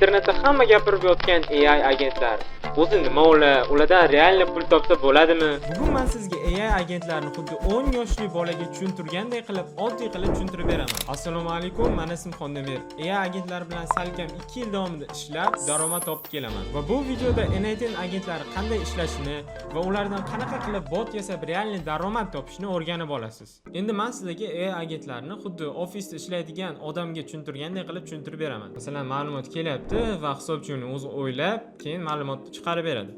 Internetda hamma gapirib yotgan AI agentlar. O'zi nima ular? Ulardan реально pul topsa bo'ladimi? Bugun men sizga AI agentlarni xuddi 10 yoshli bolaga tushuntirganday qilib, oddiy qilib tushuntirib beraman. Assalomu alaykum, meni ismim Xondemir. AI agentlar bilan salkam 2 yil davomida ishlab, daromad topib kelaman. Va bu videoda n8n agentlari qanday ishlashini va ulardan qanaqa qilib bot yasab реальный daromad topishni o'rganib olasiz. Endi men sizlarga AI agentlarni xuddi ofisda ishlaydigan odamga tushuntirganday qilib tushuntirib beraman. Masalan, ma'lumot kelyapti va hisobchi uni o'zi o'ylab, keyin ma'lumotni chiqarib beradi.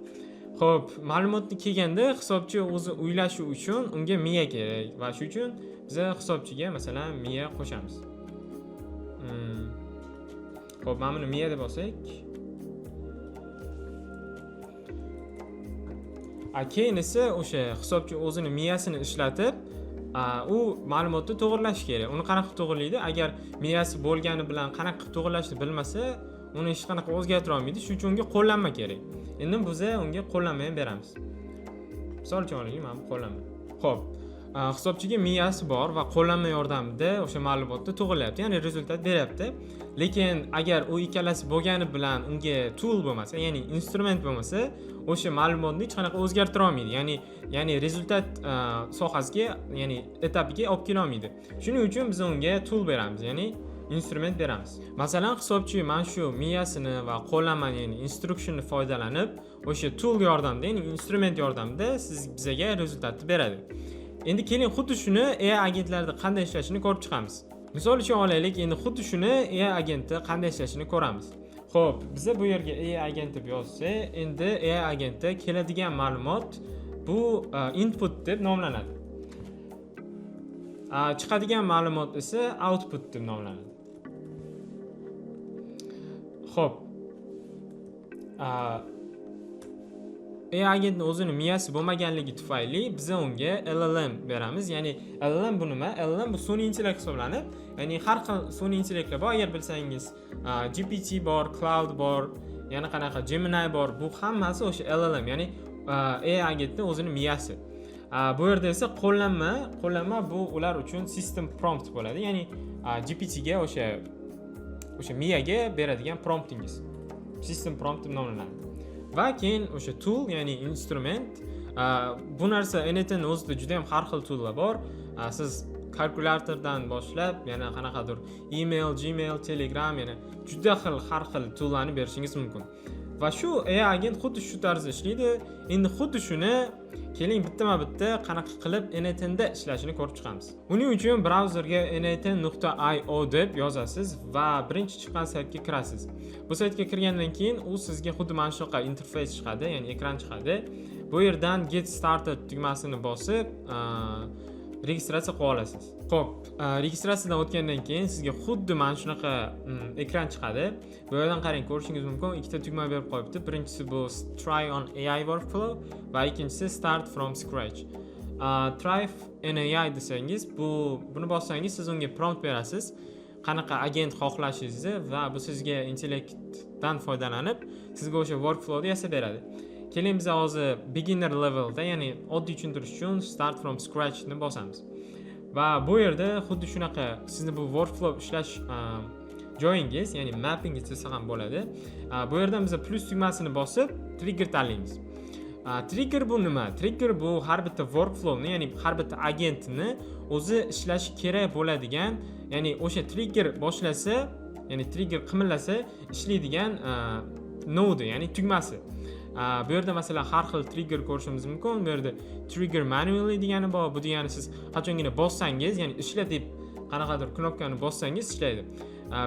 Xo'p, ma'lumotni kelganda hisobchi o'zi o'ylashi uchun unga miya kerak va shu uchun biza hisobchiga, masalan, miya qo'shamiz. Xo'p, mana buni miya deb olsak. Keyin esa o'sha hisobchi o'zini miyasini ishlatib, u ma'lumotni to'g'irlashi kerak. Uni qanaqa qilib to'g'irlaydi? Agar miyasi bo'lgani bilan qanaqa qilib to'g'irlashni bilmasa, uni hech qanaqa o'zgartira olmaydi. Shuning uchun unga qo'llanma kerak. Endi biza unga qo'llanma ham beramiz. Misol uchun olaylik, mana bu qo'llanma. Xo'p, hisobchiga miyasi bor va qo'llanma yordamida o'sha ma'lumotni to'g'irlayapti, ya'ni результат beryapti. Lekin agar u ikkalasi bo'lgani bilan unga tool bo'lmasa, ya'ni instrument bo'lmasa, o'sha ma'lumotni hech qanaqa o'zgartira olmaydi. Ya'ni результат sohasiga, ya'ni etapiga olib kela olmaydi. Shuning uchun biz unga tool beramiz, ya'ni instrument beramiz. Masalan, hisobchi mana shu miyasini va qo'llanmani, ya'ni instructionni foydalanib, o'sha tool yordamida, ya'ni instrument yordamida siz bizaga результат ni beradi. Endi keling, xuddi shuni AI agentlarda qanday ishlashini ko'rib chiqamiz. Misol uchun olaylik, endi xuddi shuni AI agentda qanday ishlashini ko'ramiz. Xo'p, biza bu yerga AI agent deb yozsak, endi AI agentda keladigan ma'lumot bu input deb nomlanadi. Chiqadigan ma'lumot esa output deb nomlanadi. Xo'p. AI agentni o'zini miyasi bo'lmaganligi tufayli biza unga LLM beramiz. Ya'ni LLM bu nima? LLM bu sun'iy intellekt hisoblanib, ya'ni har xil sun'iy intellektlar bor. Agar bilsangiz, GPT bor, Claude bor, yana qanaqa Gemini bor. Bu hammasi o'sha LLM, ya'ni AI agentni o'zini miyasi. Bu yerda esa qo'llanma bu ular uchun system prompt bo'ladi. Ya'ni GPT ga, o'sha miyaga beradigan promptingiz. System prompt deb nomlanadi. Va keyin o'sha tool, ya'ni instrument, bu narsa n8n o'zida juda ham har xil toollar bor. Siz kalkulyatordan boshlab, yana qanaqadir email, Gmail, Telegram, yana juda xil har xil toollarni berishingiz mumkin. Va shu AI agent xuddi shu tarzda ishlaydi. Endi xuddi shuni keling, bittama-bitta qanaqa qilib n8nda ishlashini ko'rib chiqamiz. Buning uchun brauzerga n8n.io deb yozasiz va birinchi chiqqan saytga kirasiz. Bu saytga kirgandan keyin u sizga xuddi mana shunaqa interfeys chiqadi, ya'ni ekran chiqadi. Bu yerdan Get Started tugmasini bosib, registratsiya qilib olasiz. Xo'p, registratsiyadan o'tgandan keyin sizga xuddi mana shunaqa ekran chiqadi. Bu yerdan qarang, ko'rishingiz mumkin, ikkita tugma berib qo'yibdi. Birinchisi bu Try an AI Workflow va ikkinchisi Start from Scratch. Try an AI desangiz, buni bossangiz, siz unga prompt berasiz. Qanaqa agent xohlashingizni va bu sizga intellektdan foydalanib, sizga o'sha workflowni yasab beradi. Keling, biz hozir beginner levelda, ya'ni oddiy tushuntirish uchun Start from Scratch ni bosamiz. Va bu yerda xuddi shunaqa sizni bu workflow ishlash joyingiz, ya'ni mappingiz desa ham bo'ladi. Bu yerdan biz plus tugmasini bosib, trigger tanlaymiz. Trigger bu nima? Trigger bu har bitta workflowni, ya'ni har bitta agentni o'zi ishlashi kerak bo'ladigan, ya'ni o'sha trigger boshlasa, ya'ni trigger qimillasa ishlaydigan node, ya'ni tugmasi. Bu yerda, masalan, har xil trigger ko'rishimiz mumkin. Bu yerda trigger manually degani bor. Bu degani siz qachongina bossangiz, ya'ni ishla deb qanaqadir knopkani bossangiz ishlaydi.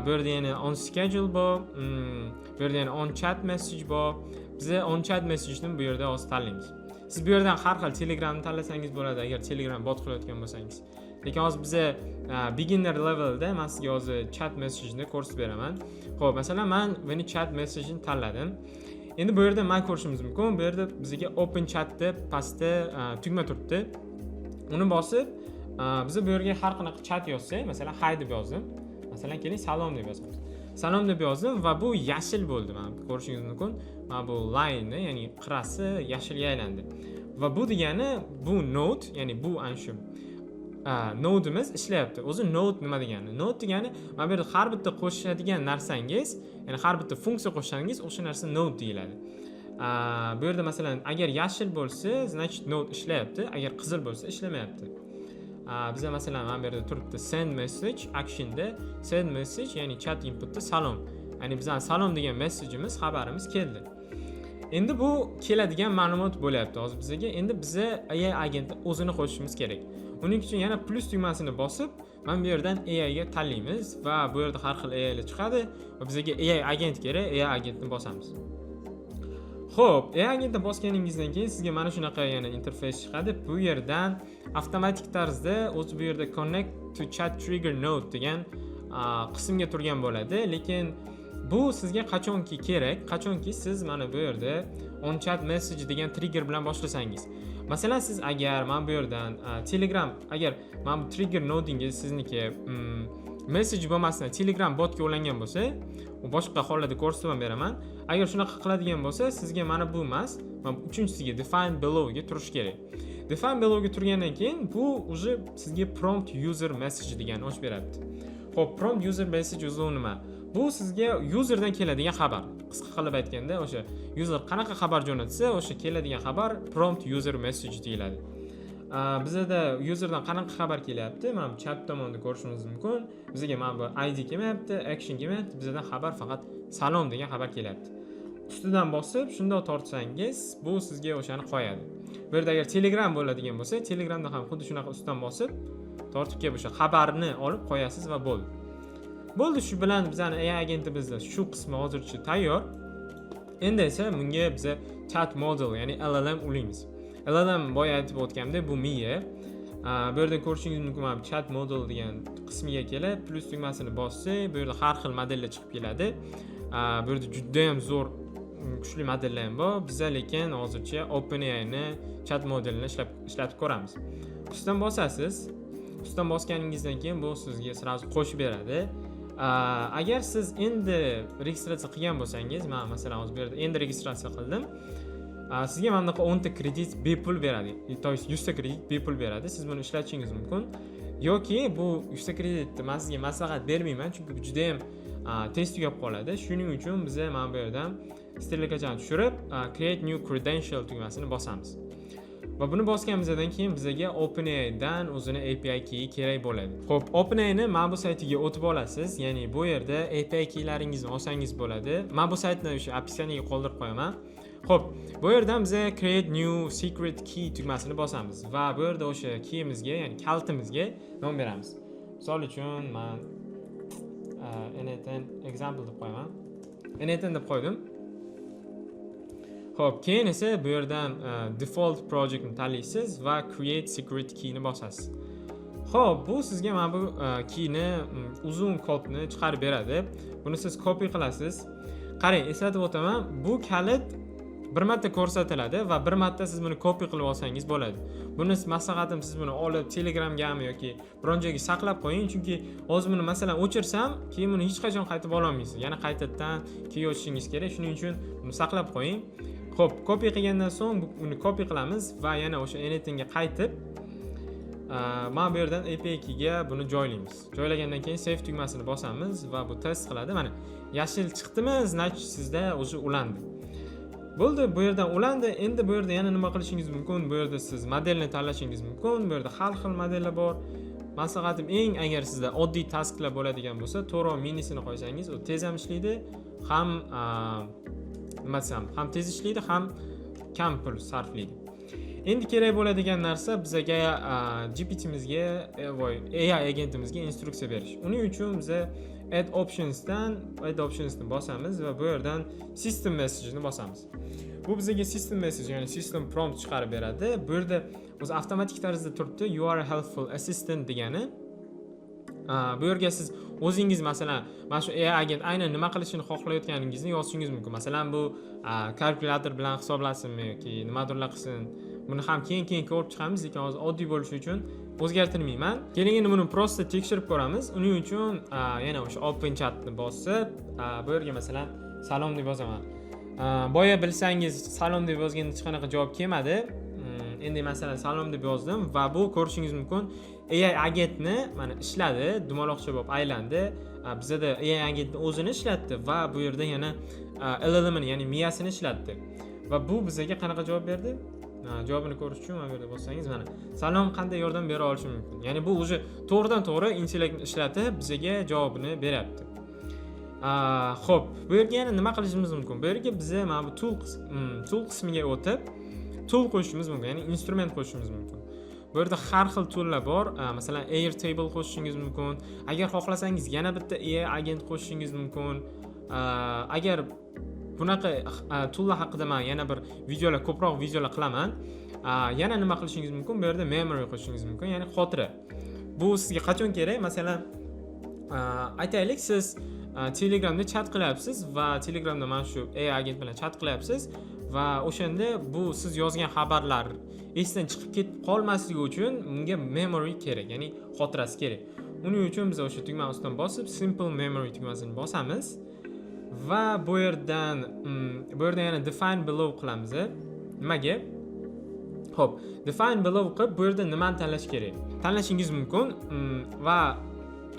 Bu yerda yana on schedule bor, bu yerda yana on chat message bor. Biza on chat messageni bu yerda hozir tanlaymiz. Siz bu yerdan har xil Telegramni tanlasangiz bo'ladi, agar Telegram bot qilayotgan bo'lsangiz. Lekin hozir biza beginner levelda man sizga hozir chat messageni ko'rsatib beraman. Xo'p, masalan, man buni chat messageni tanladim. Endi bu yerda man ko'rishimiz mumkin, bu yerda bizga open chat deb pastda tugma turibdi. Uni bosib, biz bu yerga har qanaqa chat yozsak, masalan, hi deb yozdim. Masalan, keling, salom deb yozamiz. Salom deb yozdim va bu yashil bo'ldi. Mana ko'rishingiz mumkin. Mana bu line, ya'ni qirasi yashilga aylandi. Va bu degani bu node, ya'ni bu ana shu Nodeimiz ishlayapti. O'zi node nima degani? Node degani mana bu yerda har bitta qo'shadigan narsangiz, ya'ni har bitta funksiya qo'shsangiz, o'sha narsa node deyiladi. Bu yerda, masalan, agar yashil bo'lsa, значит, node ishlayapti, agar qizil bo'lsa, ishlamayapti. Biza, masalan, mana bu yerda turibdi send message actionda send message, ya'ni chat inputda salom, ya'ni bizani salom degan messageimiz, xabarimiz keldi. Endi bu keladigan ma'lumot bo'lyapti hozir bizaga. Endi biza AI agentni o'zini qo'shishimiz kerak. Uning uchun yana plyus tugmasini bosib, mana bu yerdan AI ga tanlaymiz va bu yerda har xil AIlar chiqadi va bizaga AI agent kerak. AI agentni bosamiz. Xo'p, AI agentni bosganingizdan keyin sizga mana shunaqa yana interfeys chiqadi. Bu yerdan avtomatik tarzda o'zi bu yerda connect to chat trigger node degan qismga turgan bo'ladi, lekin bu sizga qachonki kerak? Qachonki siz mana bu yerda on chat message degan trigger bilan boshlasangiz. Masalan, siz agar mana bu yerdan Telegram, agar mana bu trigger nodingiz sizniki message bo'lmasdan Telegram botga ulangan bo'lsa, u boshqa holatda ko'rsatib ham beraman. Agar shunaqa qiladigan bo'lsa, sizga mana bu emas, mana bu uchinchisiga, define belowga turishi kerak. Define belowga turgandan keyin bu уже sizga prompt user message deganni ochib beradi. Xo'p, prompt user message o'zi u nima? Bu sizga userdan keladigan xabar. Qisqa qilib aytganda, o'sha user qanaqa xabar jo'natsa, o'sha keladigan xabar prompt user message deyiladi. Bizada userdan qanaqa xabar kelyapti? Mana bu chap tomonda ko'rishimiz mumkin. Bizga mana bu ID kelmayapti, action kelmayapti, bizadan xabar faqat salom degan xabar kelyapti. Ustidan bosib, shundoq tortsangiz, bu sizga o'shani qo'yadi. Bu yerda agar Telegram bo'ladigan bo'lsa, Telegramda ham xuddi shunaqa ustidan bosib, tortib kelib o'sha xabarni olib qo'yasiz va bo'ldi. Bo'ldi, shu bilan bizani AI agentimizda shu qismi hozircha tayyor. Endi esa bunga biza chat model, ya'ni LLM ulaymiz. LLM, boya aytib o'tganimdek, bu miya. Bu yerda ko'rishingiz mumkin, mana bu chat model degan qismiga kelib, plyus tugmasini bossak, bu yerda har xil modellar chiqib keladi. Bu yerda juda ham zo'r, kuchli modellar ham bor. Biza lekin hozircha OpenAIni chat modelini ishlatib ko'ramiz. Ustidan bosasiz. Ustidan bosganingizdan keyin bu sizga сразу qo'shib beradi. Agar siz endi registratsiya qilgan bo'lsangiz, man, masalan, hozir bu yerda endi registratsiya qildim. Sizga mana bunaqa 10 ta kredit bepul beradi. То есть 100 ta kredit bepul beradi. Siz buni ishlatishingiz mumkin. Yoki bu 100 ta kreditni man sizga maslahat bermayman, chunki bu juda ham tez tugab qoladi. Shuning uchun biza mana bu yerdan стрелка chani tushirib, create new credential tugmasini bosamiz. Va buni bosganimizdan keyin bizaga OpenAIdan o'zini API key kerak bo'ladi. Xo'p, OpenAIni mana bu saytiga o'tib olasiz, ya'ni bu yerda API keylaringizni olsangiz bo'ladi. Mana bu saytni o'sha описание ga qoldirib qo'yaman. Xo'p, bu yerdan biza create new secret key tugmasini bosamiz va bu yerda o'sha keyimizga, ya'ni kalitimizga nom beramiz. Misol uchun, man n8n example deb qo'yaman. n8n deb qo'ydim. Xo'p, keyin esa bu yerdan default projectni tanlaysiz va create secret keyni bosasiz. Xo'p, bu sizga mana bu keyni, uzun kodni chiqarib beradi. Buni siz copy qilasiz. Qarang, eslatib o'taman, bu kalit bir marta ko'rsatiladi va bir marta siz buni copy qilib olsangiz bo'ladi. Buni maslahatim, siz buni olib Telegramgami yoki biron joyga saqlab qo'ying, chunki hozir buni, masalan, o'chirsam, keyin buni hech qachon qaytib ololmaysiz. Yana qaytadan key ochishingiz kerak. Shuning uchun buni saqlab qo'ying. Xo'p, copy qilgandan so'ng uni copy qilamiz va yana o'sha n8n ga qaytib, mana bu yerdan API keyga buni joylaymiz. Joylagandan keyin save tugmasini bosamiz va bu test qiladi. Mana, yashil chiqdimi, значит, sizda уже ulandi. Bo'ldi, bu yerdan ulandi. Endi bu yerda yana nima qilishingiz mumkin? Bu yerda siz modelni tanlashingiz mumkin. Bu yerda har xil modellar bor. Maslahatim, eng agar sizda oddiy tasklar bo'ladigan bo'lsa, Toro minisini qo'ysangiz, u tez ham ishlaydi, ham nima desam, ham tez ishlaydi, ham kam pul sarflaydi. Endi kerak bo'ladigan narsa bizaga GPTmizga, voy, AI agentimizga instruksiya berish. Uning uchun biza add optionsdan, add optionsni bosamiz va bu yerdan system message'ni bosamiz. Bu bizaga system message, ya'ni system prompt chiqarib beradi. Bu yerda o'zi avtomatik tarzda turibdi "You are a helpful assistant" degani. Bu yerga siz o'zingiz, masalan, mana shu AI agent aynan nima qilishini xohlayotganingizni yozishingiz mumkin. Masalan, bu kalkulyator bilan hisoblasinmi yoki nimadirlar qilsin. Buni ham keyin ko'rib chiqamiz, lekin hozir oddiy bo'lishi uchun o'zgartirmayman. Keling, endi buni просто tekshirib ko'ramiz. Uning uchun yana o'sha open chatni bosib, bu yerga, masalan, salom deb yozaman. Boya bilsangiz, salom deb yozganda hech qanaqa javob kelmadi. Endi, masalan, salom deb yozdim va bu, ko'rishingiz mumkin, AI agentni mana ishladi, dumaloqcha bo'lib aylandi. Bizada AI agentni o'zini ishlatdi va bu yerda yana LLMni, ya'ni miyasini ishlatdi. Va bu bizaga qanaqa javob berdi? Javobini ko'rish uchun mana bu yerda bossangiz, mana: "Salom, qanday yordam bera olishim mumkin?" Ya'ni bu уже to'g'ridan to'g'ri intellektni ishlatib, bizaga javobini beryapti. Xo'p, bu yerga yana nima qilishimiz mumkin? Bu yerga biza mana bu tool qismiga o'tib, tool qo'shishimiz mumkin, ya'ni instrument qo'shishimiz mumkin. Bu yerda har xil toollar bor. Masalan, Airtable qo'shishingiz mumkin. Agar xohlasangiz, yana bitta AI agent qo'shishingiz mumkin. Agar bunaqa toollar haqida man yana bir videolar, ko'proq videolar qilaman. Yana nima qilishingiz mumkin? Bu yerda memory qo'shishingiz mumkin, ya'ni xotira. Bu sizga qachon kerak? Masalan, aytaylik, siz Telegramda chat qilyapsiz va Telegramda mana shu AI agent bilan chat qilyapsiz va o'shanda bu siz yozgan xabarlar esdan chiqib ketib qolmasligi uchun unga memory kerak, ya'ni xotirasi kerak. Uning uchun biz o'sha tugma ustidan bosib, simple memory tugmasini bosamiz va bu yerdan yana define below qilamiz. Nimaga? Xo'p, define below qilib, bu yerda nimani tanlash kerak? Tanlashingiz mumkin va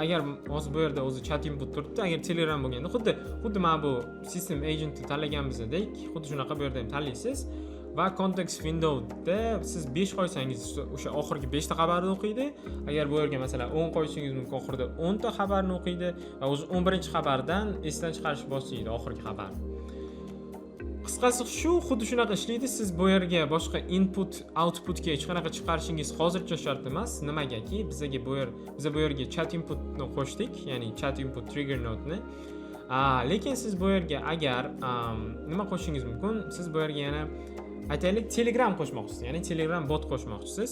agar hozir bu yerda o'zi chat input turibdi, agar Telegram bo'lganda, xuddi mana bu system agentni tanlaganimizdek, xuddi shunaqa bu yerda ham tanlaysiz va context windowda siz 5 qo'ysangiz, o'sha oxirgi 5 ta xabarni o'qiydi. Agar bu yerga, masalan, 10 qo'yishingiz mumkin, oxirida 10 ta xabarni o'qiydi va o'zi 11 xabardan esdan chiqarish boshlaydi oxirgi xabarni. Qisqasi, shu xuddi shunaqa ishlaydi. Siz bu yerga boshqa input outputga hech qanaqa chiqarishingiz hozircha shart emas. Nimagaki, bizaga bu yer biza bu yerga chat inputni qo'shdik, ya'ni chat input trigger nodeni. Lekin siz bu yerga agar nima qo'shishingiz mumkin? Siz bu yerga yana, aytaylik, Telegram qo'shmoqchisiz, ya'ni Telegram bot qo'shmoqchisiz.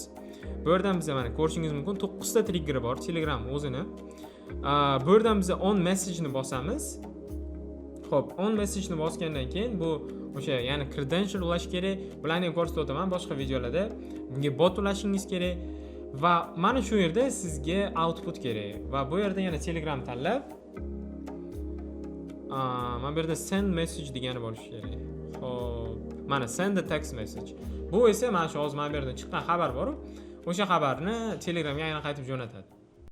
Bu yerdan biza, mana, ko'rishingiz mumkin, to'qqizta trigger bor Telegram o'zini. Bu yerdan biza on message ni bosamiz. Xo'p, on message ni bosgandan keyin bu o'sha, ya'ni credential ulash kerak. Bularni ham ko'rsatib o'taman boshqa videolarda. Bunga bot ulashingiz kerak va mana shu yerda sizga output kerak va bu yerda yana Telegram tanlab, mana bu yerda send message degani bo'lishi kerak. Xo'p, mana send a text message. Bu esa mana shu hozir mana bu yerdan chiqqan xabar bor, o'sha xabarni Telegramga yana qaytib jo'natadi.